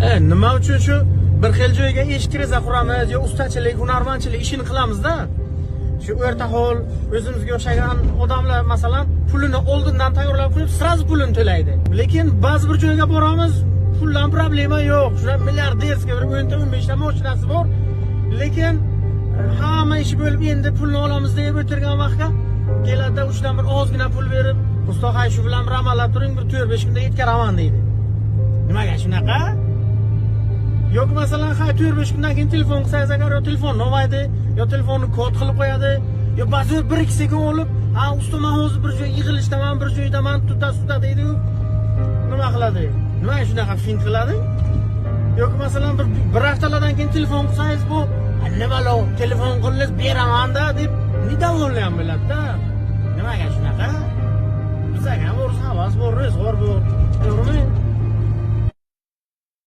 Nima uchun shu bir xil joyga eshik deraza quramiz yo ustachilik, hunarmandchilik ishini qilamizda? Shu o'rta hol, o'zimizga o'xshagan odamlar masalan pulini oldindan tayyorlab qo'yib, сразу pulini to'laydi. Lekin ba'zi bir joyga boramiz, puldan problema yo'q. Shuna milliarderskiy bir 10 ta 15 ta mashinasi bor. Lekin hamma ishi bo'lib, endi pulni olamiz deb o'tirgan vaqtga keladida uchdan bir ozgina pul berib, usta hay shu bilan bir amallab turing, bir 4-5 kunda yetkaraman deydi. Nimaga shunaqa? Yoki masalan, hay 4-5 kundan keyin telefon qilsangiz agar yo telefonni olmaydi, yo telefonni kod qilib qo'yadi, yo ba'zi 1-2 sekund olib, ha usta men hozir bir joy yig'ilishdaman, bir joydaman, tuta-suta deydi-yu. Nima qiladi? Nima shunaqa fint qiladi? Yoki masalan bir haftalardan keyin telefon qilsangiz bu nima lo telefon qildingiz beraman-da deb недовольный ham bo'ladi-da. Nimaga shunaqa? Bizga ham bor, havas bor, ro'zg'or bor. To'g'rimi?